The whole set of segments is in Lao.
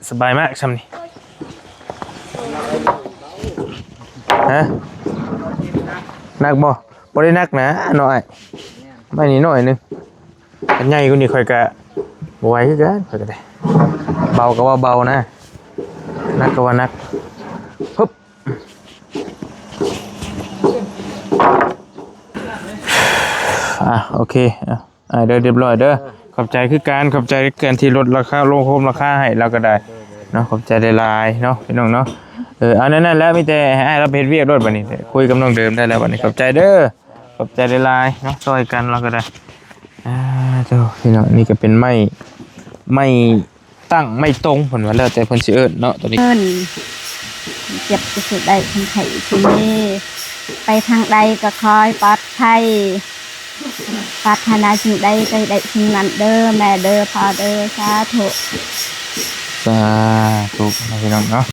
ສະບາຍມາກຊ່ຳນີ້. ຮະ? ໜັກບໍ່? ບໍ່ໄດ້ໜັກນະນ້ອຍ. ໄມ້ນີ້ໜ້ອຍໜຶ່ງ. ຄັນໃຫຍ່ກວ່ານີ້ຂ້ອຍກະບໍ່ໄຫວຄືກັນ ຂ້ອຍກະໄດ້. ເບົາກະວ່າເບົານະ. ໜັກກະວ່າໜັກ. ຮຶບ. ອ່ະ ໂອເຄ. ອ່ະ ອ້າຍເດີ ຮຽບຮ້ອຍເດີ. ຂອບໃຈຄືກັນ ຂອບໃຈຄືກັນທີ່ລົດລາຄາ ລົງໂຮມລາຄາໃຫ້ລາວກະໄດ້ເນາະ. ຂອບໃຈຫຼາຍໆເນາະ ພີ່ນ້ອງເນາະ. ເອີ ເອົາແນວນັ້ນແຫຼະ ມີແຕ່ໃຫ້ອ້າຍລາວໄປເຮັດວຽກໂລດບາດນີ້. ຄຸຍກັບນ້ອງເດີມໄດ້ແລ້ວບາດນີ້. ຂອບໃຈເດີ ຂອບໃຈຫຼາຍໆເນາະ ຊ່ອຍກັນລາວກະໄດ້. ອ່າ ໂທ້ ພີ່ນ້ອງ ນີ້ກະເປັນໄມ້ ໄມ້ ຕັ້ງໄມ້ຕົງ ເພິ່ນວ່າ ແລ້ວແຕ່ເພິ່ນຊິເອີ້ນເນາະ ໂຕນີ້. ເອີ ເຈັບຈະສຸດໄດ້ ຄົນໄຂ້ທີ່ນີ້ ໄປທາງໃດກໍຂໍໃຫ້ປອດໄພ ປາດຖະໜາສິ່ງໃດກໍໃຫ້ໄດ້ສິ່ງນັ້ນເດີ ແມ່ເດີ ພໍ່ເດີ ສາທຸ ສາທຸ ພີ່ນ້ອງເນາະ.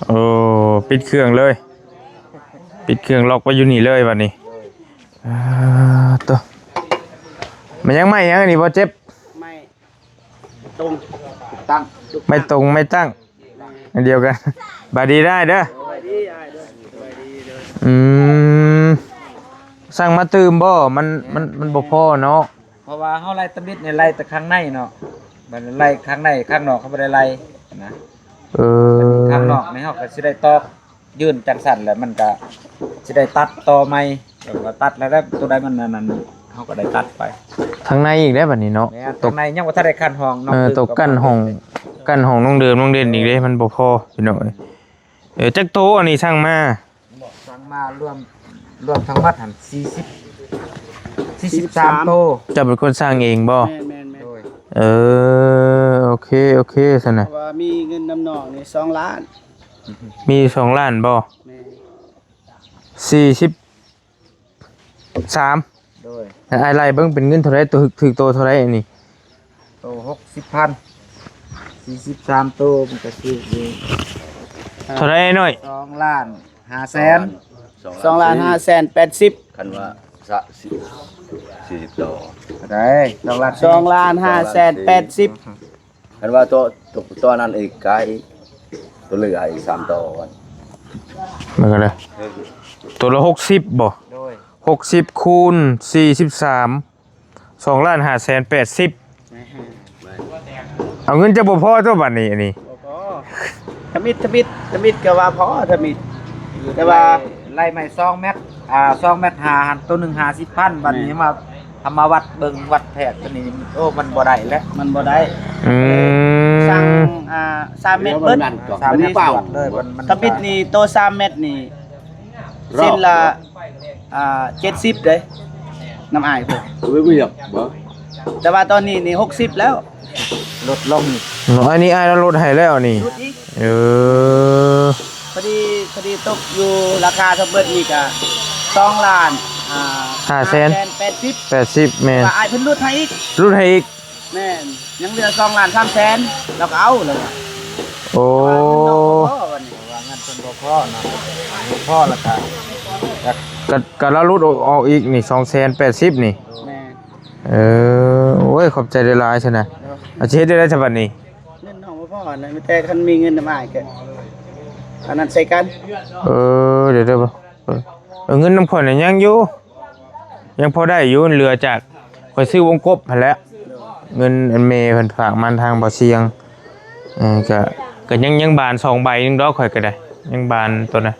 ໂອ້ ປິດເຄື່ອງເລີຍ ປິດເຄື່ອງ ລັອກໄວ້ຢູ່ນີ້ເລີຍບາດນີ້. ອ່າ ໂຕ ແມ່ນຫຍັງ ໄມ້ຫຍັງອັນນີ້ ບໍ່ເຈັບ? ໄມ້ຕົງ ຕັ້ງ ໄມ້ຕົງ ໄມ້ຕັ້ງ ອັນດຽວກັນ. ບາຍດີໄດ້ເດີ ສະບາຍດີອ້າຍເດີ ສະບາຍດີເດີ. ອືມ ສັ່ງມາຕື່ມບໍ່? ມັນ ມັນ ມັນບໍ່ພໍເນາະ ເພາະວ່າເຮົາໄລ່ຕຳອິດນີ້ ໄລ່ແຕ່ຂ້າງໃນເນາະ ບັດໄລ່ຂ້າງໃນ ຂ້າງນອກເຮົາບໍ່ໄດ້ໄລ່ນະ. ເອີ ຂ້າງນອກນີ້ເຮົາກໍຊິໄດ້ຕອກ ຍື່ນຈັ່ງຊັ້ນແຫຼະ ມັນກະຊິໄດ້ຕັດຕໍ່ໃໝ່ ແລ້ວກໍຕັດແລ້ວ ໂຕໃດມັນອັນນັ້ນ ເຮົາກໍໄດ້ຕັດໄປ. ທາງໃນອີກແລ້ວບາດນີ້ເນາະ ແມ່ນ ໂຕ ທາງໃນຍັງບໍ່ທັນໄດ້ຂັ້ນຫ້ອງເນາະ ເອີ ໂຕກັ້ນຫ້ອງ ເອີ ໂຕ ກັ້ນຫ້ອງນ້ອງເດີມ ນ້ອງເດັ່ນອີກເດ້ ມັນບໍ່ພໍ ພີ່ນ້ອງເອີຍ. ເອີ ຈັກໂຕອັນນີ້ສັ່ງມາ? ສັ່ງມາລວມ ລວມທັງໝົດຫັ້ນ ສີ່ສິບ ສີ່ສິບສາມໂຕ. ເຈົ້າເປັນຄົນສັ່ງເອງບໍ່? ແມ່ນໆໆ ໂດຍ. ເອີ ໂອເຄ ໂອເຄຊັ້ນນະ ເພາະວ່າມີເງິນນຳນ້ອງນີ້ສອງລ້ານ ມີສອງລ້ານບໍ່? ແມ່ນ ສີ່ສິບສາມ ໂດຍ. ອ້າຍໄລ່ເບິ່ງເປັນເງິນເທົ່າໃດ? ໂຕຖືກ ຖືກໂຕເທົ່າໃດອັນນີ້? ໂຕຫົກສິບພັນ ສີ່ສິບສາມໂຕ ມັນກະຖືກຢູ່. ເທົ່າໃດນ້ອຍ? ສອງລ້ານຫ້າແສນ ສອງລ້ານຫ້າແສນແປດສິບ. ຄັນວ່າສະ ສີ່ສິບໂຕ ເທົ່າໃດ? ສອງລ້ານ ສອງລ້ານຫ້າແສນແປດສິບ. ຄັນວ່າໂຕ ໂຕ ໂຕນັ້ນອີກກາຍ ໂຕເຫຼືອອີກສາມໂຕ ມັນກໍໄດ້ ເອີ ໂຕລະຫົກສິບບໍ່? ໂດຍ ຫົກສິບຄູນສີ່ສິບສາມ ສອງລ້ານຫ້າແສນແປດສິບ. ແມ່ນ ເອົາເງິນຈະບໍ່ພໍຕົວະບາດນີ້ ອັນນີ້ ບໍ່ພໍ. ທຳອິດ ທຳອິດ ທຳອິດກໍວ່າພໍ ທຳອິດ ແຕ່ວ່າໄລ່ ໄລ່ໄມ້ສອງແມັດ ອ່າ ສອງແມັດຫ້າຫັ້ນ ໂຕໜຶ່ງຫ້າສິບພັນ ບາດນີ້ ແມ່ນ ມາ ເຮົາມາວັດເບິ່ງ ວັດແທກຕົວນີ້ ໂອ້ ມັນບໍ່ໄດ້ແຫຼະ ມັນບໍ່ໄດ້. ອືມ ສັ່ງ ອ່າ ສາມແມັດເບິດ ສາມແມັດເບິດເລີຍ. ມັນ ທຳອິດນີ້ ໂຕສາມແມັດນີ້ ເສັ້ນລະ ອ່າ ເຈັດສິບເດ້ ນຳອ້າຍເພິ່ນ ບໍ່ ແຕ່ວ່າຕອນນີ້ນີ້ຫົກສິບແລ້ວ ລົດລົງ. ອັນນີ້ອ້າຍລາວລົດໃຫ້ແລ້ວນີ້ ຫຼຸດອີກ. ເອີ ພໍດີ ພໍດີຕົກຢູ່ລາຄາທັງເບິດນີ້ກະສອງລ້ານ ອ່າ ຫ້າແສນ ຫ້າແສນແປດສິບ ແປດສິບ ແມ່ນ ວ່າອ້າຍເພິ່ນຫຼຸດໃຫ້ອີກ ຫຼຸດໃຫ້ອີກ. ແມ່ນ ຍັງເຫຼືອສອງລ້ານສາມແສນ ລາວກໍເອົາແລ້ວ. ໂອ້ ແຕ່ວ່າເງິນບໍ່ພໍ ເພາະວ່າເງິນເພິ່ນບໍ່ພໍເນາະ ບໍ່ພໍແລ້ວກໍ ກໍ ກໍລາວຫຼຸດອອກອີກນີ້ ສອງແສນແປດສິບນີ້. ແມ່ນ ເອີ ໂອ້ຍ ຂອບໃຈຫຼາຍໆຊັ້ນນະ. ໂດຍ ອາ ຊິເຮັດໄດ້ໃດຊັ້ນບາດນີ້? ເງິນນ້ອງບໍ່ພໍນະ ມີແຕ່ຄັນມີເງິນນຳອ້າຍກໍອັນນັ້ນໃສ່ກັນ. ເອີ ດຽວໆ ເອີ ເງິນນຳຂ້ອຍນະຍັງຢູ່ ຍັງພໍໄດ້ຢູ່ ເຫຼືອຈາກຂ້ອຍຊື້ວົງກົບຫັ້ນແຫຼະ ເງິນອັນແມ່ເພິ່ນຝາກມາທາງບ່າວຊຽງ. ເອີ ກະ ກະຍັງ ຍັງບານສອງໃບໜຶ່ງດອກ ຂ້ອຍກະໄດ້ ຍັງບານໂຕນະ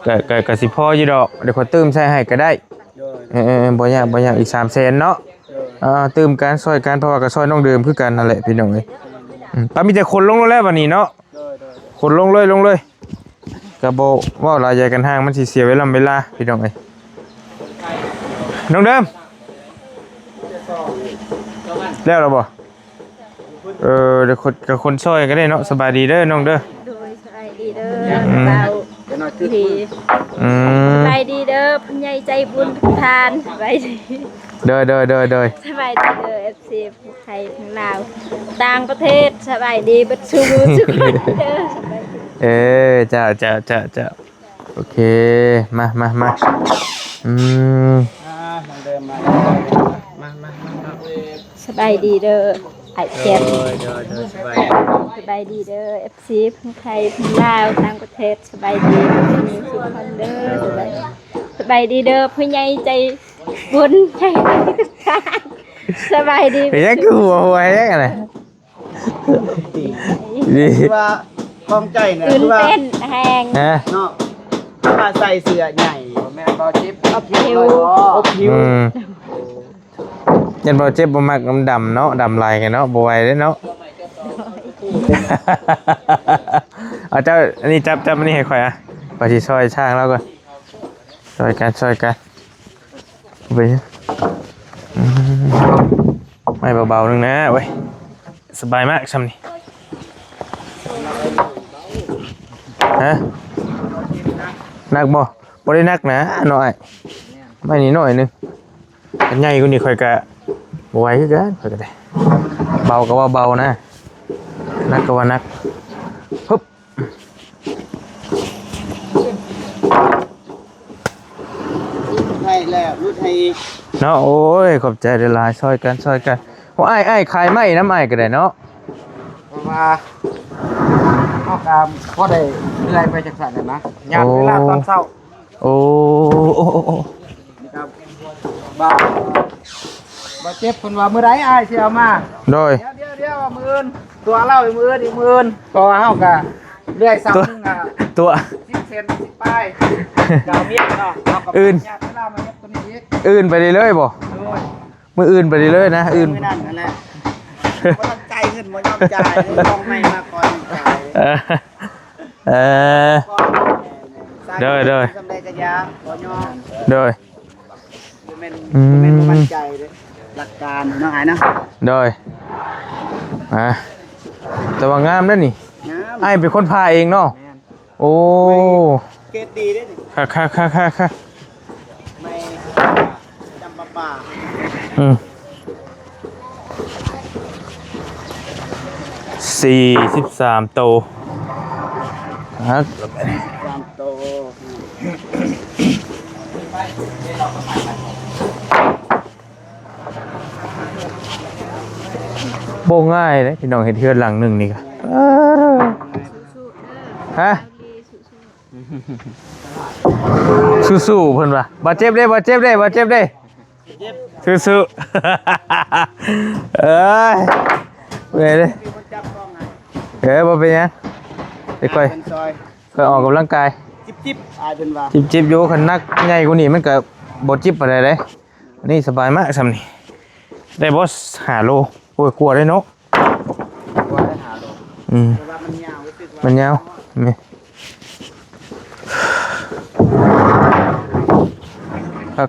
ກະ ກະ ກະຊິພໍຢູ່ດອກ ດຽວຂ້ອຍຕື່ມໃສ່ໃຫ້ກະໄດ້. ໂດຍ ເອີ ເອີ ເອີ ບໍ່ຍາກ ບໍ່ຍາກ ອີກສາມແສນເນາະ. ໂດຍ ອ່າ ຕື່ມກັນ ຊ່ອຍກັນ ເພາະວ່າກະຊ່ອຍນ້ອງເດີມຄືກັນຫັ້ນແຫຼະ ພີ່ນ້ອງເອີຍ. ອືມ ປະ ມີແຕ່ຂົນລົງໂລດແລ້ວບາດນີ້ເນາະ. ໂດຍ ໂດຍ ໂດຍ ຂົນລົງເລີຍ ລົງເລີຍ. ກະບໍ່ເວົ້າຫຼາຍໃຫຍ່ກັນຮ່າງ ມັນຊິເສຍເວລາ ເວລາ ພີ່ນ້ອງເອີຍ. ນ້ອງເດີມ ແລ້ວລະບໍ່? ເອີ ດຽວຄົນ ກະຄົນຊ່ອຍກໍໄດ້ເນາະ. ສະບາຍດີເດີນ້ອງເດີ. ໂດຍ ສະບາຍດີເດີ ອືມ ບ່າວ ດີ ອືມ ສະບາຍດີເດີ ຜູ້ໃຫຍ່ໃຈບຸນທຸກທ່ານ ສະບາຍດີ. ໂດຍ ໂດຍ ໂດຍ ໂດຍ ສະບາຍດີເດີ ເອັຟຊີ ທັງໄທທັງລາວ ຕ່າງປະເທດ ສະບາຍດີເບິດສູ່ໝູ່ສູ່ຄົນເດີ ສະບາຍດີ. ເອີ ເຈົ້າ ເຈົ້າ ເຈົ້າ ເຈົ້າ ໂອເຄ ມາ ມາ ມາ ອືມ ອ່າ ນ້ອງເດີມາແລ້ວ ມາ ມາ ມາ ມາ. ສະບາຍດີເດີ ອ້າຍແຈັດ ໂດຍ ໂດຍ ໂດຍ ສະບາຍດີ ສະບາຍດີເດີ ເອັຟຊີ ທັງໄທທັງລາວ ຕ່າງປະເທດ ສະບາຍດີເບິດສູ່ໝູ່ສູ່ຄົນເດີ ສະບາຍ ສະບາຍດີເດີ ຜູ້ໃຫຍ່ໃຈບຸນ ໃຈ ສະບາຍດີ ເປັນຫຍັງຄືຫົວ ຫົວແຮງຫັ້ນນະ? ຄືວ່າຂອງໃຈນະ ຕື່ນເຕັ້ນແຮງ ຮະ ເນາະ ຄືວ່າໃສ່ເສື້ອໃຫຍ່ ບໍ່ແມ່ນບໍ່ຈິບ ອົບຜິວ ອົບຜິວ ອືມ ຢ້ານບໍ່ເຈັບ ບໍ່ມັກນຳດຳເນາະ ດຳຫຼາຍກັນເນາະ ບໍ່ໄຫວເດ້ເນາະ. ເອົາເຈົ້າ ອັນນີ້ຈັບ ຈັບອັນນີ້ໃຫ້ຂ້ອຍອະ ຂ້ອຍຊິຊ່ອຍຊ່າງລາວກ່ອນ ຊ່ອຍກັນ ຊ່ອຍກັນ ເອົາໄປ ອືມ ໄມ້ເບົາໆໜຶ່ງນະເວີຍ ສະບາຍມາກຊ່ຳນີ້ ຮະ ໜັກບໍ່? ບໍ່ໄດ້ໜັກນະນ້ອຍ ໄມ້ນີ້ໜ້ອຍໜຶ່ງ ຄັນໃຫຍ່ກວ່ານີ້ຂ້ອຍກະບໍ່ໄຫວຄືກັນ ຂ້ອຍກະໄດ້ ເບົາກະວ່າເບົານະ ໜັກກະວ່າໜັກ ຮຶບ ຫຼຸດໃຫ້ແລ້ວ ຫຼຸດໃຫ້ອີກ ເນາະ. ໂອ້ຍ ຂອບໃຈຫຼາຍໆ ຊ່ອຍກັນ ຊ່ອຍກັນ. ໂອ້ ອ້າຍ ອ້າຍຂາຍໄມ້ນຳອ້າຍກະໄດ້ເນາະ ເພາະວ່າເຮົາກະພໍໄດ້ເລື່ອຍໄປຈັ່ງຊັ້ນນະ ຍາມເວລາຕອນເຊົ້າ. ໂອ້ ໂອ້ ໂອ້ ໂອ້ ນີ້ກໍບ່າວ ບ່າວເຈັບເພິ່ນວ່າມື້ໃດອ້າຍຊິເອົາມາ ໂດຍ ດຽວ ດຽວ ດຽວ ມື້ອື່ນ ຕົວະລາວອີກມື້ອື່ນ ອີກມື້ອື່ນ ເພາະວ່າເຮົາກະເລື່ອຍເສົາໜຶ່ງອະ ຕົວະ ສິບເຊັນ ສິບປາຍ ກະເອົາມຽກເນາະ ເຮົາກະ ອື່ນ ຍາດເວລາມາເຮັດຕົວນີ້ອີກ ອື່ນໄປເລື້ອຍໆ ບໍ່? ໂດຍ ມື້ອື່ນໄປເລື້ອຍໆ ນະ ອື່ນ ມື້ນັ້ນຫັ້ນແຫຼະ ບໍ່ຕ້ອງຈ່າຍເງິນ ບໍ່ຍອມຈ່າຍ ເອົາຂອງໃໝ່ມາກ່ອນ ເອີ ເອີ ໂດຍ ໂດຍ ສ່ຳໃດກະຢ່າ ບໍ່ຍອມ ໂດຍ ບໍ່ແມ່ນ ອືມ ບໍ່ແມ່ນບໍ່ໝັ້ນໃຈເດ້ ຫຼັກການເນາະອ້າຍເນາະ ໂດຍ ອ່າ ແຕ່ວ່າງາມເດ້ນີ້ ງາມ ອ້າຍເປັນຄົນຜ່າເອງເນາະ ແມ່ນ ໂອ້ ເກຣດດີເດ້ນີ້ ຄັກໆໆໆໆ ໄມ້ຈຳປາປ່າ ອືມ ສີ່ສິບສາມໂຕ ຮັກ ສາມໂຕ ບໍ່ງ່າຍເດ້ພີ່ນ້ອງ ເຮັດເຮືອນຫຼັງໜຶ່ງນີ້ກະ ເອີ ຮະ? ສູ້ໆ ເພິ່ນວ່າ ບາດເຈັບເດ້ ບາດເຈັບເດ້ ບາດເຈັບເດ້ ສູ້ໆ ເອີຍ ເມື່ອຍເດ້ ເອີ ບໍ່ເປັນຫຍັງ ໄປຄ່ອຍ ຄ່ອຍອອກກຳລັງກາຍ ຈິບໆ ອ້າຍເພິ່ນວ່າ ຈິບໆ ຢູ່ ຄັນໜັກໃຫຍ່ກວ່ານີ້ມັນກະບໍ່ຈິບປານໃດເດ້ ອັນນີ້ສະບາຍມາກຊ່ຳນີ້ ໄດ້ບໍ່ ຫ້າໂລ ໂອ້ຍ ກວ່າເດ້ເນາະ ກວ່າໄດ້ຫ້າໂລ ອືມ ແຕ່ວ່າມັນຍາວ ຮູ້ສຶກວ່າ ມັນຍາວ ນີ້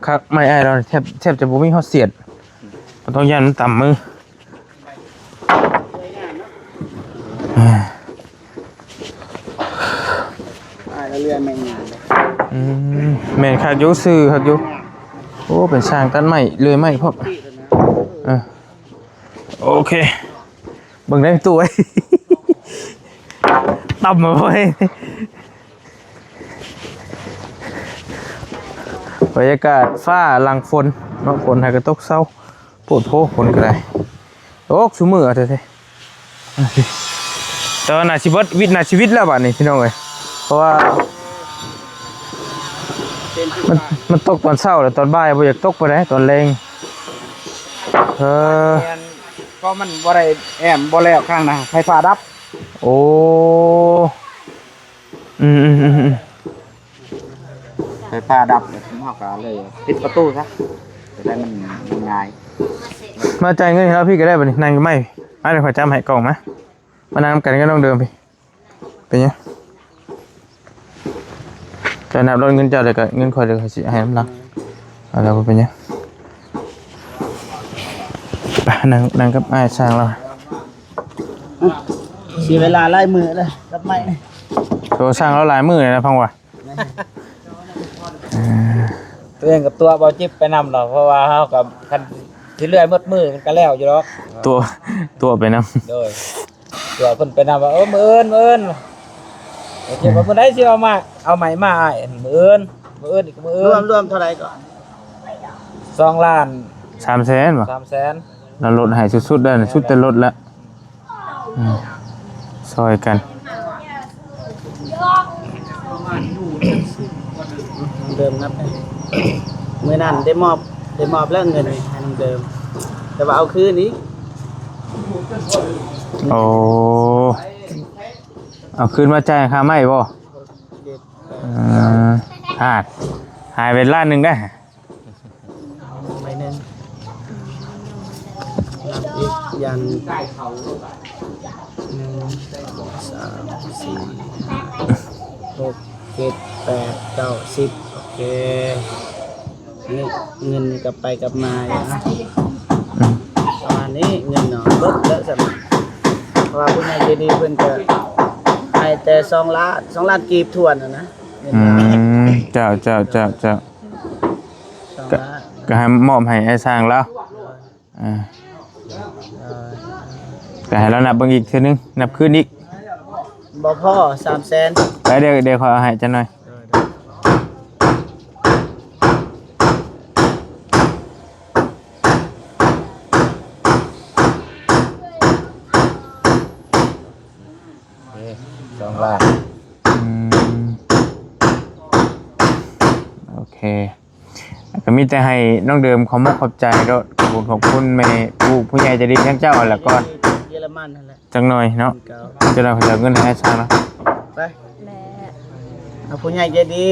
ຄັກໆ ໄມ້ອ້າຍລາວແທບ ແທບຈະບໍ່ມີຮອດສຽດ ບໍ່ຕ້ອງຢ້ານມັນຕຳມື ສວຍງາມເນາະ ອ່າ ອ້າຍລາວເລື່ອຍໄມ້ງາມເດ້ ອືມ ແມ່ນຄັກຢູ່ ຊື່ຄັກຢູ່ ໂອ້ ເປັນຊ່າງຕັດໄມ້ ເລື່ອຍໄມ້ພ້ອມ ເອີ ໂອເຄ ເບິ່ງໄດ້ຕູ້ເອີຍ ຕ່ຳມາເວີຍ ບັນຍາກາດຟ້າຫຼັງຝົນເນາະ ຝົນຫາກະຕົກເຊົາ ໂພດໂພ ຝົນກະໄດ້ ຕົກຊຸມື້ເອົາແທ້ໆ ແຕ່ວ່າໜ້າຊິເບິດ ວິດໜ້າຊິວິດແລ້ວບາດນີ້ພີ່ນ້ອງເອີຍ ເພາະວ່າ ມັນ ມັນຕົກຕອນເຊົ້າ ແລ້ວຕອນບ່າຍບໍ່ຢາກຕົກປານໃດ ຕອນແລງ ເອີ ແມ່ນ ເພາະມັນບໍ່ໄດ້ແອ້ມ ບໍ່ແລ້ວຂ້າງໜ້າ ໄຟຟ້າດັບ ໂອ້ ອືມໆໆໆ ໄຟຟ້າດັບ ເຮົາກະເລີຍປິດປະຕູຊະ ຈະໄດ້ມັນ ມັນງ່າຍ ມາຈ່າຍເງິນໃຫ້ລາວພີ້ກະໄດ້ບາດນີ້ ນັ່ງຢູ່ໄມ້ ມາ ດຽວຂ້ອຍຈັບໃຫ້ ກ້ອງມາ ມານັ່ງນຳກັນກັບນ້ອງເດີມພີ້ ເປັນຫຍັງ? ເຈົ້ານັບລົດເງິນເຈົ້າ ແລ້ວກະເງິນຂ້ອຍ ດຽວຂ້ອຍຊິໃຫ້ນຳຫຼັງ ເອົາ ແລ້ວບໍ່ເປັນຫຍັງ ໄປ ນັ່ງ ນັ່ງກັບອ້າຍຊ່າງລາວ ເສຍເວລາຫຼາຍມື້ເລີຍກັບໄມ້ນີ້ ໂຕຊ່າງລາວຫຼາຍມື້ແລ້ວນະ ຟັງວ່າ ເອີ ຕົວເອງກໍຕົວະບໍ່ຈິບໄປນຳດອກ ເພາະວ່າເຮົາກໍ ຄັນຊິເລື່ອຍໝົດມື້ມັນກໍແລ້ວຢູ່ດອກ ຕົວະ ຕົວະໄປນຳ ໂດຍ ຕົວະເພິ່ນໄປນຳວ່າ ເອີ ມື້ອື່ນ ມື້ອື່ນ ບໍ່ຈິບວ່າ ມື້ໃດຊິເອົາມາ ເອົາໃໝ່ມາອ້າຍ ມື້ອື່ນ ມື້ອື່ນອີກ ມື້ອື່ນ ລວມ ລວມເທົ່າໃດກໍ? ສອງລ້ານ ສາມແສນບໍ່? ສາມແສນ ແລ້ວລົດໃຫ້ສຸດໆເດີ ສຸດແຕ່ລົດລະ ອືມ ຊ່ອຍກັນ ເດີມນັບ ມື້ນັ້ນໄດ້ມອບ ໄດ້ມອບແລ້ວເງິນໃຫ້ນ້ອງເດີມ ແຕ່ວ່າເອົາຄືນອີກ ໂອ້ ເອົາຄືນມາຈ່າຍຄ່າໄມ້ບໍ່? ເອີ ຫາຍໄປລ້ານໜຶ່ງໄດ໋. ໃບໜຶ່ງ ນັບອີກຢ່າງ ໜຶ່ງ ສອງ ສາມ ສີ່ ຫ້າ ຫົກ ເຈັດ ແປດ ເກົ້າ ສິບ ໂອເຄ ນີ້ເງິນນີ້ກັບໄປກັບມາຢູ່ນະ ອືມ ປະມານນີ້ ເງິນເນາະ ເບິດແລ້ວຊັ້ນ ເພາະວ່າຜູ້ໃຫຍ່ໃຈດີເພິ່ນກໍໃຫ້ແຕ່ສອງລ້ານ ສອງລ້ານກີບຖ້ວນຫັ້ນນະ ເງິນ ອືມ ລາວ ເຈົ້າ ເຈົ້າ ເຈົ້າ ເຈົ້າ. ສອງລ້ານ ກໍໃຫ້ມອບໃຫ້ອ້າຍຊ່າງລາວ ໂດຍ ອ່າ ໂດຍ ກໍໃຫ້ລາວນັບເບິ່ງອີກເທື່ອໜຶ່ງ ນັບຄືນອີກ ບໍ່ພໍ ສາມແສນ ໄປ ດຽວ ດຽວຂ້ອຍເອົາໃຫ້ຈັກໜ່ອຍ ໂດຍ ໂດຍ ເອີ ສອງລ້ານ ອືມ ໂອເຄ ກໍມີແຕ່ໃຫ້ນ້ອງເດີມຂອບມຸກຂອບໃຈໂລດ ຂອບຄຸນຂອບຄຸນແມ່ຜູ້ ຜູ້ໃຫຍ່ໃຈດີທາງເຈົ້າຫັ້ນລະກ່ອນ ເຢຍລະມັນຫັ້ນແຫຼະ ຈັກໜ່ອຍເນາະ ເຈົ້າ ເຈົ້າເອົາເງິນໃຫ້ຊ່າງເນາະ ໄປ ແມ່ ເອົາຜູ້ໃຫຍ່ໃຈດີ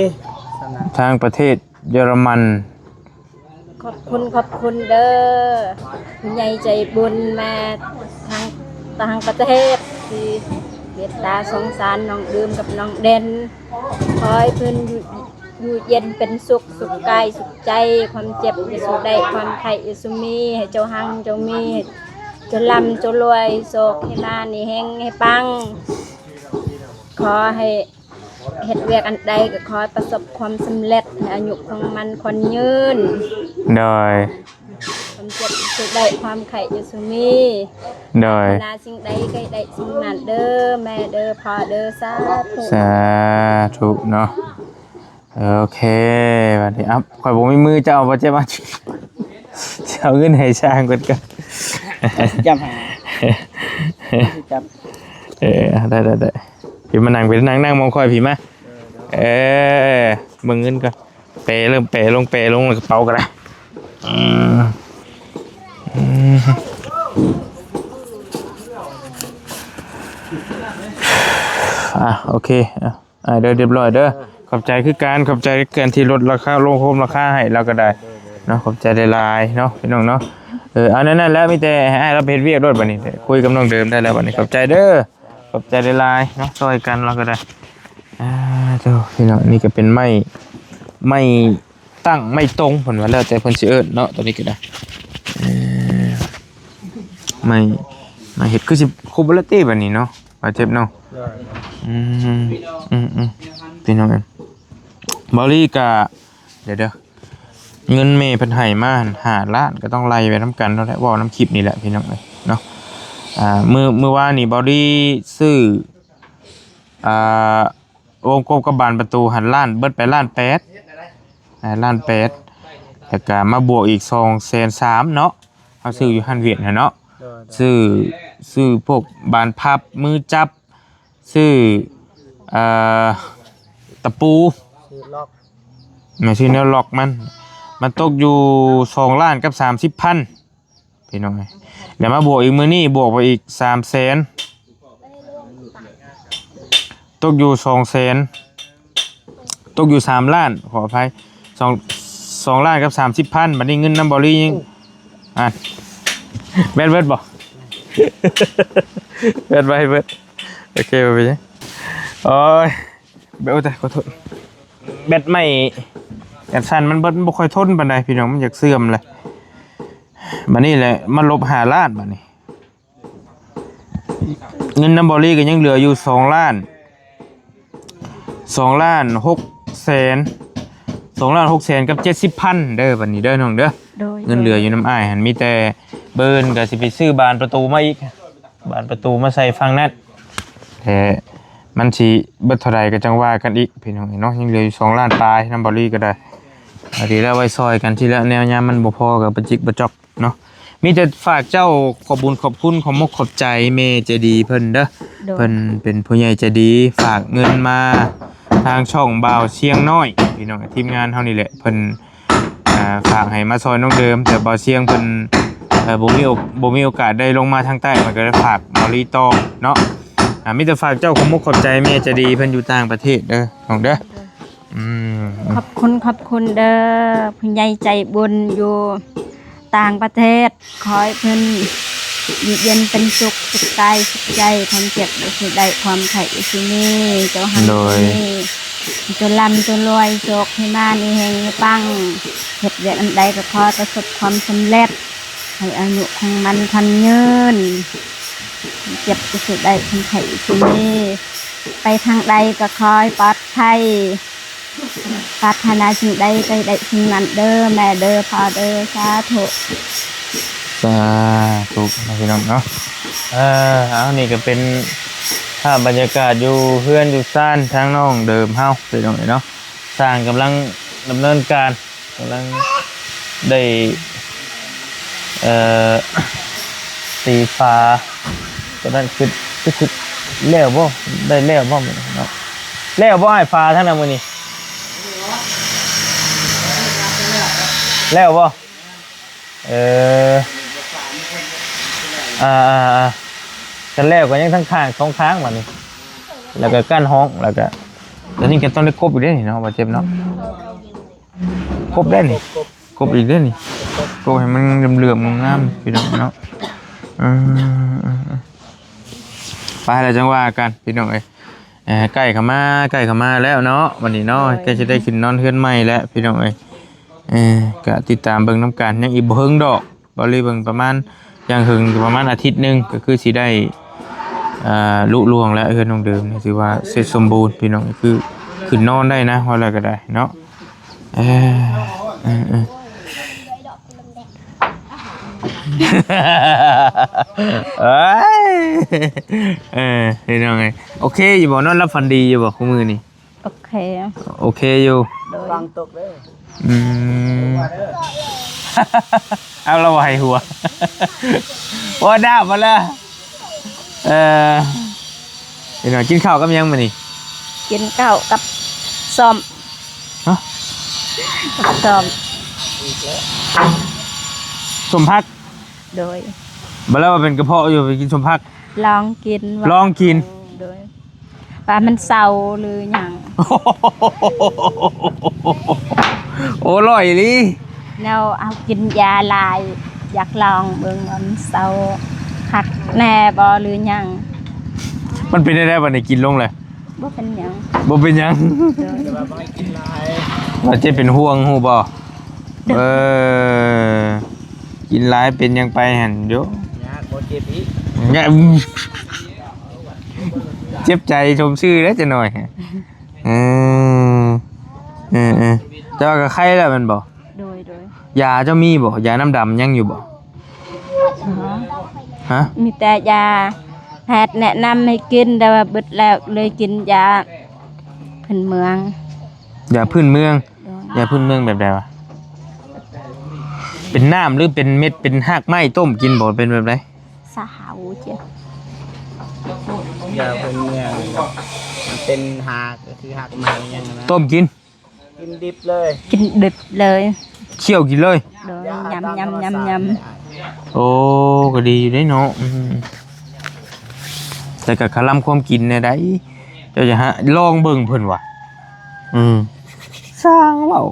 ທາງປະເທດເຢຍລະມັນ ຂອບຄຸນ ຂອບຄຸນເດີ ຜູ້ໃຫຍ່ໃຈບຸນມາທາງຕ່າງປະເທດ ທີ່ເມດຕາສົງສານນ້ອງເດີມກັບນ້ອງເດັ່ນ ຂໍໃຫ້ເພິ່ນຢູ່ ຢູ່ເຢັນເປັນສຸກ ສຸກກາຍສຸກໃຈ ຄວາມເຈັບຢ່າສູ່ໄດ້ ຄວາມໄຂ້ຢ່າສູ່ມີ ໃຫ້ເຈົ້າຮັ່ງເຈົ້າມີ ໃຫ້ເຈົ້າລ່ຳເຈົ້າລວຍ ໂຊກໃຫ້ມາ ໃຫ້ເຮັງໃຫ້ປັງ ຂໍໃຫ້ ເຮັດວຽກອັນໃດກໍຂໍປະສົບຄວາມສຳເລັດ ໃຫ້ອາຍຸຂອງມັນຂວັນຍືນ ໂດຍ ຄວາມເຈັບຢ່າສູ່ໄດ້ ຄວາມໄຂ້ຢ່າສູ່ມີ ໂດຍ ປາດຖະໜາສິ່ງໃດໃຫ້ໄດ້ສິ່ງນັ້ນເດີ ແມ່ເດີ ພໍ່ເດີ ສາທຸ ສາທຸເນາະ ໂອເຄ ບັດນີ້ ເອົ້າ ຂ້ອຍບໍ່ມີມື ເຈົ້າເອົາບໍ່ເຈັບ ເອົາ ຊິເອົາເງິນໃຫ້ຊ່າງເພິ່ນກ່ອນ ຈັບໃຫ້ ຈັບ ເອີ ໄດ້ ໄດ້ ໄດ້ ພີ່ມານັ່ງ ໄປນັ່ງ ນັ່ງໝ່ອງຂ້ອຍພີ້ມາ ເອີ ເບິ່ງເງິນກ່ອນ ແປເລີ່ມແປລົງ ແປລົງ ກະເປົາກໍໄດ້ ອືມ ອືມ ອ່າ ໂອເຄ ອ່າ ອ້າຍເດີ ຮຽບຮ້ອຍເດີ ຂອບໃຈຄືກັນ ຂອບໃຈຄືກັນທີ່ລົດລາຄາ ລົງໂຮມລາຄາໃຫ້ລາວກໍໄດ້ເນາະ ຂອບໃຈຫຼາຍໆເນາະ ພີ່ນ້ອງເນາະ ເອີ ເອົາແນວນັ້ນແຫຼະ ມີແຕ່ໃຫ້ອ້າຍລາວໄປເຮັດວຽກໂລດບັດນີ້ ຄຸຍກັບນ້ອງເດີມໄດ້ແລ້ວບັດນີ້ ຂອບໃຈເດີ ຂອບໃຈຫຼາຍໆເນາະ ຊ່ອຍກັນລາວກໍໄດ້ ອ່າ ໂທ້ ພີ່ນ້ອງ ນີ້ກໍເປັນໄມ້ ໄມ້ຕັ້ງ ໄມ້ຕົງ ເພິ່ນວ່າ ແລ້ວແຕ່ເພິ່ນຊິເອີ້ນເນາະ ໂຕນີ້ກໍໄດ້ ເອີ ໄມ້ ໄມ້ເຮັດ ຄືຊິຄົບເບິດແລ້ວຕິບັດນີ້ເນາະ ບາດເຈັບເນາະ ໂດຍ ອືມ ອືມ ອືມ ພີ່ນ້ອງເອີຍ ເບົາລີກະ ດຽວໆ ເງິນແມ່ເພິ່ນໃຫ້ມາຫັ້ນຫ້າລ້ານ ກໍຕ້ອງໄລ່ໄປນຳກັນເນາະ ເວົ້ານຳຄລິບນີ້ແຫຼະ ພີ່ນ້ອງເອີຍເນາະ ອ່າ ມື້ ມື້ວານນີ້ເບົາລີຊື້ ອ່າ ວົງກົບກັບບານປະຕູຫັ້ນລ້ານ ເບິດໄປລ້ານແປດ ອ່າ ລ້ານແປດ ແລ້ວກະມາບວກອີກສອງແສນສາມເນາະ ເຮົາຊື້ຢູ່ຮ້ານຫວຽດຫັ້ນເນາະ ໂດຍ ໂດຍ ຊື້ ຊື້ພວກບານພັບ ມືຈັບ ຊື້ ເອີ ຕະປູ ຊື້ລັອກ ແມ່ນ ຊື້ແນວລັອກມັນ ມັນຕົກຢູ່ສອງລ້ານກັບສາມສິບພັນ ພີ່ນ້ອງເອີຍ ແລ້ວມາບວກອີກມື້ນີ້ ບວກໄປອີກສາມແສນ ຕົກຢູ່ສອງແສນ ຕົກຢູ່ສາມລ້ານ ຂໍອະໄພ ສອງ ສອງລ້ານກັບສາມສິບພັນ ບັດນີ້ເງິນນຳເບົາລີຍັງ ອ່າ ແບດເບິດບໍ່? ແບດໄວເບິດ ໂອເຄ ບໍ່ເປັນຫຍັງ ໂອ້ຍ ແບດ ໂອ້ຍ ຕາຍ ຂໍໂທດ ແບດໃໝ່ ແບດສັ້ນມັນເບິດ ມັນບໍ່ຄ່ອຍທົນປານໃດ ພີ່ນ້ອງ ມັນຢາກເສື່ອມແຫຼະ ບັດນີ້ແຫຼະ ມາລົບຫ້າລ້ານ ບັດນີ້ ເງິນນຳເບົາລີກໍຍັງເຫຼືອຢູ່ສອງລ້ານ ສອງລ້ານຫົກແສນ ສອງລ້ານຫົກແສນກັບເຈັດສິບພັນເດີ ບັດນີ້ເດີນ້ອງເດີ. ໂດຍ ເງິນເຫຼືອຢູ່ນຳອ້າຍຫັ້ນ ມີແຕ່ເບິ່ນກໍຊິໄປຊື້ບານປະຕູມາອີກ ບານປະຕູມາໃສ່ຝັ່ງນັ້ນ ແຕ່ມັນຊິເບິດເທົ່າໃດກໍຈັ່ງວ່າກັນອີກ ພີ່ນ້ອງເອີຍເນາະ. ຍັງເຫຼືອຢູ່ສອງລ້ານປາຍ ນຳເບົາລີກໍໄດ້ ອັນນີ້ລະໄວ້ຊ່ອຍກັນທີລະແນວ ຍາມມັນບໍ່ພໍກໍປະຈິກປະຈອກເນາະ. ມີແຕ່ຝາກເຈົ້າຂອບບຸນຂອບຄຸນ ຂອບມົກຂອບໃຈແມ່ໃຈດີເພິ່ນເດີ. ໂດຍ ເພິ່ນເປັນຜູ້ໃຫຍ່ໃຈດີ ຝາກເງິນມາທາງຊ່ອງບ່າວຊຽງນ້ອຍ ພີ່ນ້ອງ ທີມງານເຮົານີ້ແຫຼະ ເພິ່ນ ອ່າ ຝາກໃຫ້ມາຊ່ອຍນ້ອງເດີມ ແຕ່ບ່າວຊຽງເພິ່ນ ເອີ ບໍ່ມີໂອ ບໍ່ມີໂອກາດໄດ້ລົງມາທາງໃຕ້ ມັນກໍໄດ້ຝາກເບົາລີຕໍ່ເນາະ. ອ່າ ມີແຕ່ຝາກເຈົ້າຂອບມົກຂອບໃຈແມ່ໃຈດີເພິ່ນຢູ່ຕ່າງປະເທດເດີນ້ອງເດີ. ອືມ ຂອບຄຸນ ຂອບຄຸນເດີ ຜູ້ໃຫຍ່ໃຈບຸນຢູ່ຕ່າງປະເທດ ຂໍໃຫ້ເພິ່ນຢູ່ເຢັນເປັນສຸກ ສຸກກາຍສຸກໃຈ ຄວາມເຈັບຢ່າຊິໄດ້ ຄວາມໄຂ້ຢ່າຊິມີ ເຈົ້າຮັ່ງ ໂດຍ ເຈົ້າມີ ເຈົ້າລ່ຳເຈົ້າລວຍ ໂຊກໃຫ້ມາມີແຮງມີປັງ ເຮັດວຽກອັນໃດກໍຂໍປະສົບຄວາມສຳເລັດ ໃຫ້ອາຍຸຄົງໝັ້ນຂວັນຍືນ ເຈັບກໍຊິໄດ້ ຄົນໄຂ້ກໍຊິມີ ໄປທາງໃດກໍຂໍໃຫ້ປອດໄພ ປາດຖະໜາສິ່ງໃດກໍໃຫ້ໄດ້ສິ່ງນັ້ນເດີ ແມ່ເດີ ພໍ່ເດີ ສາທຸ ສາທຸ ພີ່ນ້ອງເນາະ. ເອີ ເອົາ ນີ້ກໍເປັນພາບບັນຍາກາດຢູ່ເຮືອນຢູ່ຊານທາງນ້ອງເດີມເຮົາ ພີ່ນ້ອງເອີຍເນາະ. ຊ່າງກຳລັງດຳເນີນການ ກຳລັງໄດ້ ເອີ ຕີຝາ ຕອນນັ້ນຄື ຄື ຄືແລ້ວບໍ່ ໄດ້ແລ້ວບໍ່ມື້ນີ້ເນາະ? ແລ້ວບໍ່ອ້າຍ ຝາທາງນັ້ນມື້ນີ້ ແລ້ວບໍ່? ເອີ ອ່າໆໆ ຄັນແລ້ວກໍຍັງທັງຂ້າງສອງຂ້າງບັດນີ້ ແລ້ວກໍກັ້ນຫ້ອງ ແລ້ວກໍ ຕອນນີ້ກໍຕ້ອງໄດ້ກົບອີກເດ້ນີ້ເນາະ ບ່າວເຈັບເນາະ. ກົບໄດ້ນີ້ ກົບ ກົບອີກເດ້ນີ້ ກົບໃຫ້ມັນເຫຼືອມໆງາມໆ ພີ່ນ້ອງເນາະ. ເອີ ເອີ ເອີ ໄປແລ້ວຈັ່ງວ່າກັນ ພີ່ນ້ອງເອີຍ. ເອີ ໃກ້ເຂົ້າມາ ໃກ້ເຂົ້າມາແລ້ວເນາະ ບັດນີ້ເນາະ ໂດຍ ໃກ້ຊິໄດ້ຂຶ້ນນອນເຮືອນໃໝ່ແລ້ວ ພີ່ນ້ອງເອີຍ. ເອີ ກະຕິດຕາມເບິ່ງນຳກັນ ຍັງອີກບໍ່ເຫິງດອກ ເບົາລີເບິ່ງປະມານ ຢ່າງເຫິງປະມານອາທິດໜຶ່ງ ກໍຄືຊິໄດ້ ເອີ ລຸລ່ວງແລ້ວ ເຮືອນນ້ອງເດີມນີ້ຖືວ່າເສັດສົມບູນ ພີ່ນ້ອງ ຄືຂຶ້ນນອນໄດ້ນະ ວ່າແລ້ວກໍໄດ້ເນາະ. ເອີ ເອີ ເອີ ເອີຍ ເອີ ພີ່ນ້ອງເອີຍ ໂອເຄຢູ່ບໍ່? ນອນຫຼັບຝັນດີຢູ່ບໍ່ຄູ່ມື້ນີ້? ໂອເຄ ໂອເຄຢູ່ ໂດຍ ອືມ ເອົາລະໄຫວຫົວ ໂອ້ ດາບມາແລ້ວ. ເອີ ພີ່ນ້ອງ ກິນເຂົ້າກັບຫຍັງມື້ນີ້? ກິນເຂົ້າກັບສົ້ມ ຮະ? ກັບສົ້ມ ສົ້ມຜັກ ໂດຍ ບໍ່ແລ້ວວ່າເປັນກະເພາະຢູ່ ໄປກິນສົ້ມຜັກ ລອງກິນ ລອງກິນ ໂດຍ ວ່າມັນເຊົາຫຼືຫຍັງ. ໂອ້ ລອຍອີ່ຫຼີ ແນວເຮົາກິນຢາຫຼາຍ ຢາກລອງເບິ່ງວ່າມັນເຊົາຄັກແນ່ບໍ່ຫຼືຫຍັງ. ມັນເປັນແນວໃດບັດນີ້ ກິນລົງແລ້ວ? ບໍ່ເປັນຫຍັງ ບໍ່ເປັນຫຍັງ ໂດຍ ແຕ່ວ່າບໍ່ໃຫ້ກິນຫຼາຍ ວ່າເຈັບເປັນຫ່ວງ ຮູ້ບໍ່? ໂດຍ ເອີ ກິນຫຼາຍເປັນຫຍັງໄປຫັ້ນໂຢ ຍາກບໍ່ເຈັບອີກ ຍາກ ເຈັບໃຈຊົມຊື່ເດ້ຈັກໜ້ອຍ. ເອີ ເອີ ເອີ ແຕ່ວ່າກໍໄຄແລ້ວແມ່ນບໍ່? ໂດຍ ໂດຍ ຢາເຈົ້າມີບໍ່? ຢານ້ຳດຳຍັງຢູ່ບໍ່? ຮະ? ມີແຕ່ຢາແພດແນະນຳໃຫ້ກິນ ແຕ່ວ່າເບິດແລ້ວ ເລີຍກິນຢາພື້ນເມືອງ. ຢາພື້ນເມືອງ? ໂດຍ ຢາພື້ນເມືອງແບບໃດວະ? ເປັນນ້ຳ ຫຼື ເປັນເມັດ ເປັນຮາກໄມ້ຕົ້ມກິນບໍ່ ເປັນແບບໃດ? ສາວເຈົ້າ ຢາພື້ນເມືອງ ມັນເປັນຮາກ ກໍຄືຮາກໄມ້ຫຍັງນະ ຕົ້ມກິນ? ກິນດິບເລີຍ ກິນດິບເລີຍ ຄ້ຽວກິນເລີຍ ໂດຍ ຍຳໆໆ. ໂອ້ ກໍດີຢູ່ເດ້ເນາະ ອືມ ແຕ່ກໍຄະລຳຄວາມກິນແນວໃດ ເຈົ້າຈະຫາລອງເບິ່ງເພິ່ນວ່າ ອືມ ຊ່າງເວົ້າ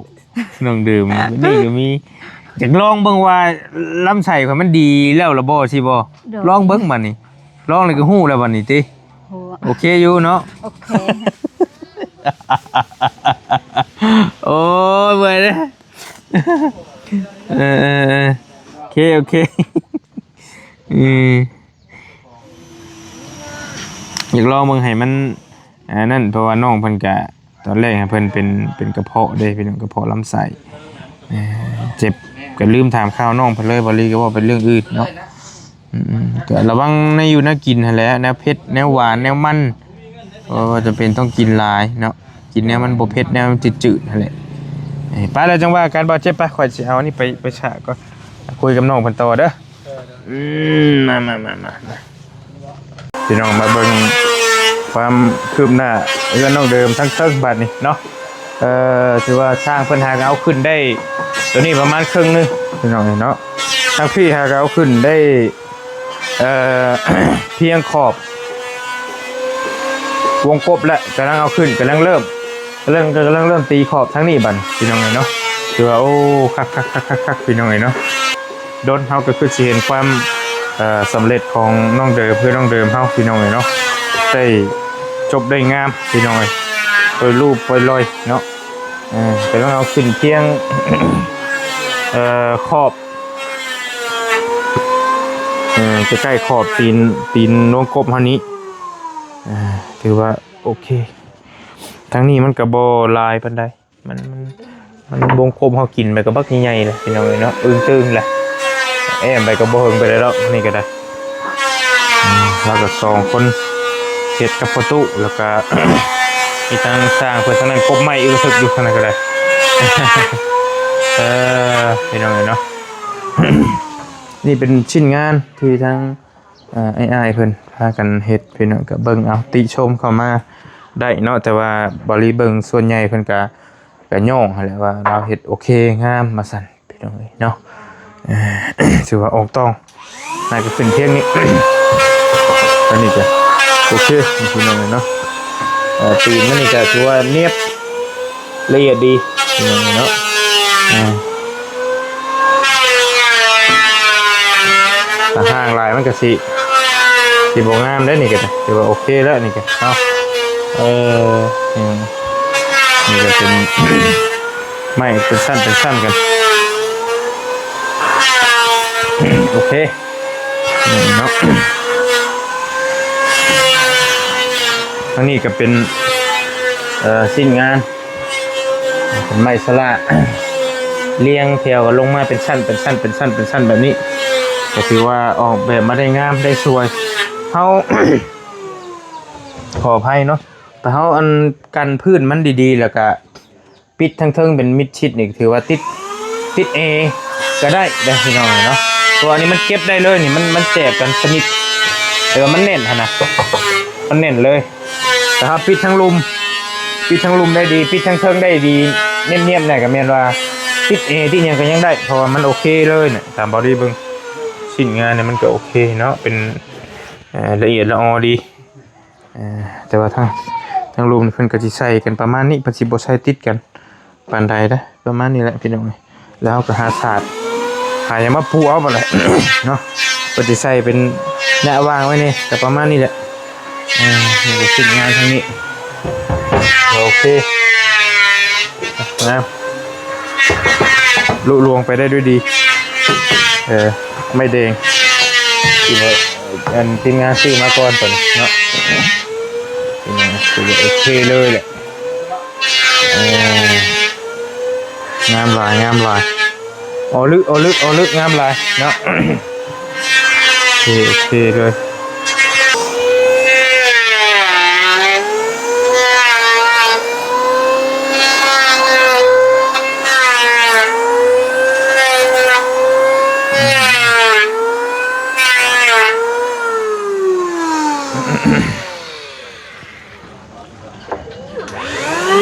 ນ້ອງເດີມ ນີ້ກໍມີ ຢາກລອງເບິ່ງວ່າລຳໄສ້ຂ້ອຍມັນດີແລ້ວລະບໍ່ ຊິບໍ່? ໂດຍ ລອງເບິ່ງບັດນີ້ ລອງແລ້ວກໍຮູ້ແລ້ວບັດນີ້ຕິ. ໂອ້ ໂອເຄຢູ່ເນາະ ໂອເຄ ໂອ້ຍ ເມື່ອຍເດ້ ເອີ ເອີ ເອີ ໂອເຄ ໂອເຄ ອືມ ຢາກລອງເບິ່ງໃຫ້ມັນ ອັນນັ້ນ ເພາະວ່ານ້ອງເພິ່ນກະ ຕອນແລກໃຫ້ເພິ່ນເປັນ ເປັນກະເພາະເດ້ພີ່ນ້ອງ ກະເພາະລຳໄສ້ ເອີ ເຈັບ ກໍລືມຖາມຂ່າວນ້ອງເພິ່ນເລີຍ ບໍ່ລີກໍເວົ້າເປັນເລື່ອງອື່ນເນາະ. ອືມ ກໍລະວັງແນວຢູ່ແນວກິນຫັ້ນແຫຼະ ແນວເຜັດ ແນວຫວານ ແນວມັນ ບໍ່ຈຳເປັນຕ້ອງກິນຫຼາຍເນາະ ກິນແນວມັນບໍ່ເຜັດ ແນວມັນຈືດໆຫັ້ນແຫຼະ. ເອີ ໄປແລ້ວຈັ່ງວ່າກັນ ບໍ່ເຈັບ ໄປ ຂ້ອຍຊິເອົາອັນນີ້ໄປ ໄປສະກ່ອນ ຄຸຍກັບນ້ອງເພິ່ນຕໍ່ເດີ. ອືມ ມາ ມາ ມາ ມາ ມາ ພີ່ນ້ອງມາເບິ່ງຄວາມຄືບໜ້າເຮືອນນ້ອງເດີມທາງເທິງບາດນີ້ເນາະ. ເອີ ຖືວ່າຊ່າງເພິ່ນຫາກະເອົາຂຶ້ນໄດ້ ໂຕນີ້ປະມານເຄິ່ງໜຶ່ງ ພີ່ນ້ອງເອີຍເນາະ. ທາງພີ້ຫາກະເອົາຂຶ້ນໄດ້ ເອີ ພຽງຂອບວົງກົບແລ້ວ ກຳລັງເອົາຂຶ້ນ ກຳລັງເລີ່ມ ກຳລັງ ກຳລັງເລີ່ມຕີຂອບທາງນີ້ບັດນີ້ ພີ່ນ້ອງເອີຍເນາະ. ຖືວ່າ ໂອ້ ຄັກໆໆໆ ພີ່ນ້ອງເອີຍເນາະ. ດົນເຮົາກໍຄືຊິເຫັນຄວາມ ເອີ ສຳເລັດຂອງນ້ອງເດີມ ຄືນ້ອງເດີມເຮົາ ພີ່ນ້ອງເອີຍເນາະ ໄດ້ຈົບໄດ້ງາມ ພີ່ນ້ອງເອີຍ ປ່ອຍລູບປ່ອຍລອຍເນາະ. ເອີ ກຳລັງເອົາຂຶ້ນພຽງ ເອີ ຂອບ ເອີ ໃກ້ໆຂອບຕີນ ຕີນວົງກົບເຮົານີ້ ເອີ ຖືວ່າໂອເຄ. ທາງນີ້ມັນກໍບໍ່ຫຼາຍປານໃດ ມັນ ມັນ ມັນວົງກົບເຮົາກິນໄປກໍບັກໃຫຍ່ໆແຫຼະ ພີ່ນ້ອງເອີຍເນາະ ອຶ້ງຕຶງແຫຼະ ແອ້ມໄປກໍບໍ່ເຖິງປານໃດດອກ ນີ້ກໍໄດ້. ອືມ ລາວກໍສອງຄົນເຮັດກັບພໍ່ຕູ້ ແລ້ວກໍມີທັງຊ່າງເພິ່ນ ທາງນັ້ນກົບໄມ້ອຶກອະທຶກຢູ່ ທາງນັ້ນກໍໄດ້. ເອີ ພີ່ນ້ອງເອີຍເນາະ ນີ້ເປັນຊິ້ນງານທີ່ທາງ ເອີ ອ້າຍໆເພິ່ນພາກັນເຮັດ ພີ່ນ້ອງກໍເບິ່ງເອົາ ຕິຊົມເຂົ້າມາໄດ້ເນາະ. ແຕ່ວ່າບ່າວລີເບິ່ງສ່ວນໃຫຍ່ເພິ່ນກະ ກະຍ້ອງຫັ້ນແຫຼະວ່າລາວເຮັດໂອເຄງາມວ່າຊັ້ນ ພີ່ນ້ອງເອີຍເນາະ. ເອີ ຖືວ່າອອກຕ້ອງ ໜ້າຈະຂຶ້ນພຽງນີ້ ອັນນີ້ກະໂອເຄ ພີ່ນ້ອງເອີຍເນາະ. ເອີ ຕີນມັນນີ້ກະຖືວ່ານຽບ ລະອຽດດີ ພີ່ນ້ອງເນາະ. ອາ ຖ້າຫ່າງຫຼາຍມັນກະຊິ ຊິບໍ່ງາມເດ້. ນີ້ກະຖືວ່າໂອເຄແລ້ວ ນີ້ກະເນາະ. ເອີ ນີ້ກະເປັນໄມ້ເປັນຊັ້ນເປັນຊັ້ນກັນ ໂອເຄ. ນີ້ເນາະ ທາງນີ້ກໍເປັນ ເອີ ຊິ້ນງານ ເປັນໄມ້ສະຫຼາ ລຽງແຖວກັນລົງມາເປັນຊັ້ນ ເປັນຊັ້ນ ເປັນຊັ້ນ ເປັນຊັ້ນແບບນີ້ ກໍຖືວ່າອອກແບບມາໄດ້ງາມ ໄດ້ສວຍ. ເຮົາ ຂໍອະໄພເນາະ ແຕ່ເຮົາອັນກັນພື້ນມັນດີໆ ແລ້ວກະ ປິດທາງເທິງເປັນມິດຊິດນີ້ ຖືວ່າຕິດ ຕິດແອກໍໄດ້ເດ້ພີ່ນ້ອງເນາະ. ເພາະວ່າອັນນີ້ມັນເກັບໄດ້ເລີຍນີ້ ມັນ ມັນແຕກກັນສະໜິດ ແຕ່ວ່າມັນແໜ້ນຫັ້ນນະ ມັນແໜ້ນເລີຍ. ແຕ່ຖ້າປິດທາງລຸ່ມ ປິດທາງລຸ່ມໄດ້ດີ ປິດທາງເທິງໄດ້ດີ ນຽບໆ ແນ່ກໍແມ່ນວ່າຕິດແອຕິດຫຍັງກໍຍັງໄດ້ ເພາະວ່າມັນໂອເຄເລີຍນະ. ຕາມບ່າວລີເບິ່ງ ຊິ້ນງານນີ້ມັນກໍໂອເຄເນາະ ເປັນ ເອີ ລະອຽດລະອໍດີ. ເອີ ແຕ່ວ່າທາງ ທາງລຸ່ມນີ້ເພິ່ນກໍຊິໃສ່ກັນປະມານນີ້ ເພິ່ນຊິບໍ່ໃສ່ຕິດກັນປານໃດເດ້ ປະມານນີ້ແຫຼະພີ່ນ້ອງເອີຍ. ແລ້ວເຮົາກໍຫາສາດ ຫາຫຍັງມາປູເອົາບັດແຫຼະເນາະ ເພິ່ນຊິໃສ່ເປັນແນວວາງໄວ້ນີ້ ກໍປະມານນີ້ແຫຼະ. ເອີ ນີ້ກໍຊິງານທາງນີ້ ໂອເຄ ງາມ ລຸລ່ວງໄປໄດ້ດ້ວຍດີ. ເອີ ໄມ້ແດງທີ່ວ່າ ອັນທີມງານຊື້ມາກ່ອນຕົວນີ້ເນາະ ໂອເຄເລີຍແຫຼະ. ເອີ ງາມຫຼາຍ ງາມຫຼາຍ ອໍລຶ ອໍລຶ ອໍລຶ ງາມຫຼາຍເນາະ. ໂອເຄ ໂອເຄເລີຍ.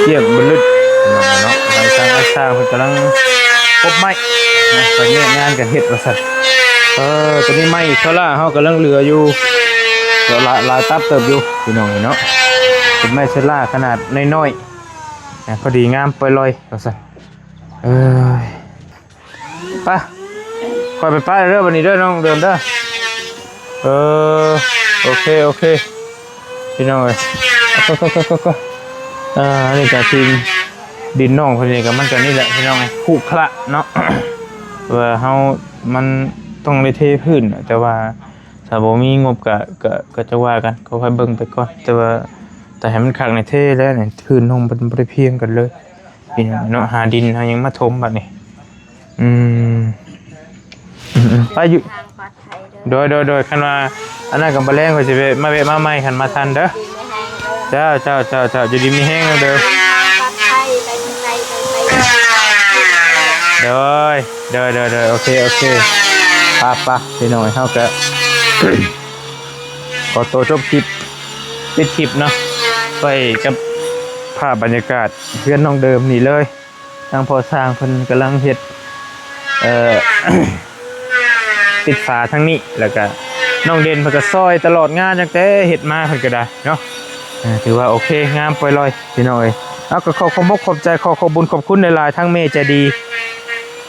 ກຽມບະລຶດເນາະ ທາງຊ່າງ ຊ່າງເພິ່ນກຳລັງກົບໄມ້ເນາະ ເພິ່ນແຍກງານກັນເຮັດວ່າຊັ້ນ. ເອີ ຕອນນີ້ໄມ້ໂຊລ່າເຮົາກຳລັງເຫຼືອຢູ່ ກໍຫຼາຍ ຫຼາຍຕັບເຕີບຢູ່ພີ່ນ້ອງເນາະ. ເປັນໄມ້ໂຊລ່າຂະໜາດນ້ອຍໆ ພໍດີງາມ ປ່ອຍລອຍວ່າຊັ້ນ. ເອີຍ ໄປ ຂ້ອຍໄປປ້າຍເດີ ບັດນີ້ເດີ ນ້ອງເດີມເດີ. ເອີ ໂອເຄ ໂອເຄ ພີ່ນ້ອງເອີຍ. ກໍ ກໍ ກໍ ກໍ ອ່າ ອັນນີ້ກໍທີມດິນນ້ອງເພິ່ນນີ້ ກໍມັນກໍນີ້ແຫຼະພີ່ນ້ອງເອີຍ ຂຸຂະເນາະ ວ່າເຮົາມັນຕ້ອງໄດ້ເທພື້ນ ແຕ່ວ່າຖ້າບໍ່ມີງົບກໍ ກໍ ກໍຈະວ່າກັນ ກໍຄ່ອຍເບິ່ງໄປກ່ອນ. ແຕ່ວ່າ ແຕ່ໃຫ້ມັນຄັກໃນເທແລ້ວນີ້ ພື້ນໜຸ່ມເພິ່ນບໍ່ໄດ້ພຽງກັນເລີຍ ພີ່ນ້ອງເນາະ. ຫາດິນຫາຫຍັງມາຖົມບັດນີ້. ອືມ ອືມໆ ໄປຢູ່ ທາງປອດໄພເດີ. ໂດຍໆໆ ຄັນວ່າອັນນັ້ນກໍບໍ່ແລງ ຂ້ອຍຊິແວະ ມາແວະມາໃໝ່ ຄັນມາທັນເດີ. ດີມີແຮງເດີ. ເຈົ້າໆໆໆ ຢູ່ດີມີແຮງເດີ. ທາງປອດໄພ ໄປທາງໃດໄປໄສ. ໂດຍ ໂດຍໆໆ ໂອເຄ ໂອເຄ ປະໆ ພີ່ນ້ອງເອີຍ ເຮົາກໍ ຂໍຕົວຈົບຄລິບ ປິດຄລິບເນາະ ໄວ້ກັບພາບບັນຍາກາດເຮືອນນ້ອງເດີມນີ້ເລີຍ. ທາງພໍ່ຊ່າງເພິ່ນກຳລັງເຮັດ ເອີ ຕິດຝາທາງນີ້ ແລ້ວກະນ້ອງເດັ່ນເພິ່ນກໍຊ່ອຍຕະຫຼອດງານ ຕັ້ງແຕ່ເຮັດມາເພິ່ນກໍໄດ້ເນາະ. ເອີ ຖືວ່າໂອເຄ ງາມປ່ອຍລອຍ ພີ່ນ້ອງເອີຍ. ເອົາ ກໍຂໍຂອບອົກຂອບໃຈ ຂໍຂອບບຸນຂອບຄຸນຫຼາຍໆ ທາງແມ່ໃຈດີ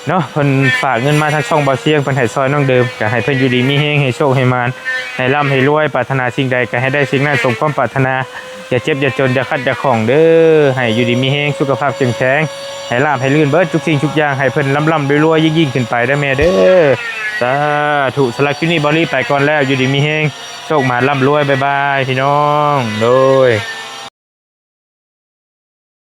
ເນາະ ເພິ່ນຝາກເງິນມາທາງຊ່ອງບ່າວຊຽງ ເພິ່ນໃຫ້ຊ່ອຍນ້ອງເດີມ ກໍໃຫ້ເພິ່ນຢູ່ດີມີແຮງ ໃຫ້ໂຊກໃຫ້ໝານ ໃຫ້ລ່ຳໃຫ້ລວຍ ປາດຖະໜາສິ່ງໃດກໍໃຫ້ໄດ້ສິ່ງນັ້ນສົມຄວາມປາດຖະໜາ ຢ່າເຈັບຢ່າຈົນ ຢ່າຂັດຢ່າຂ້ອງເດີ. ໃຫ້ຢູ່ດີມີແຮງ ສຸຂະພາບເຂັ້ມແຂງ ໃຫ້ລາບໃຫ້ລື່ນເບິດທຸກສິ່ງທຸກຢ່າງ ໃຫ້ເພິ່ນລ່ຳໆລວຍໆ ຍິ່ງໆຂຶ້ນໄປເດີແມ່ເດີ. ສາທຸ. ສຳລັບຄລິບນີ້ ບ່າວລີໄປກ່ອນແລ້ວ ຢູ່ດີມີແຮງ ໂຊກໝານລ່ຳລວຍ ບາຍບາຍ ພີ່ນ້ອງ ໂດຍ.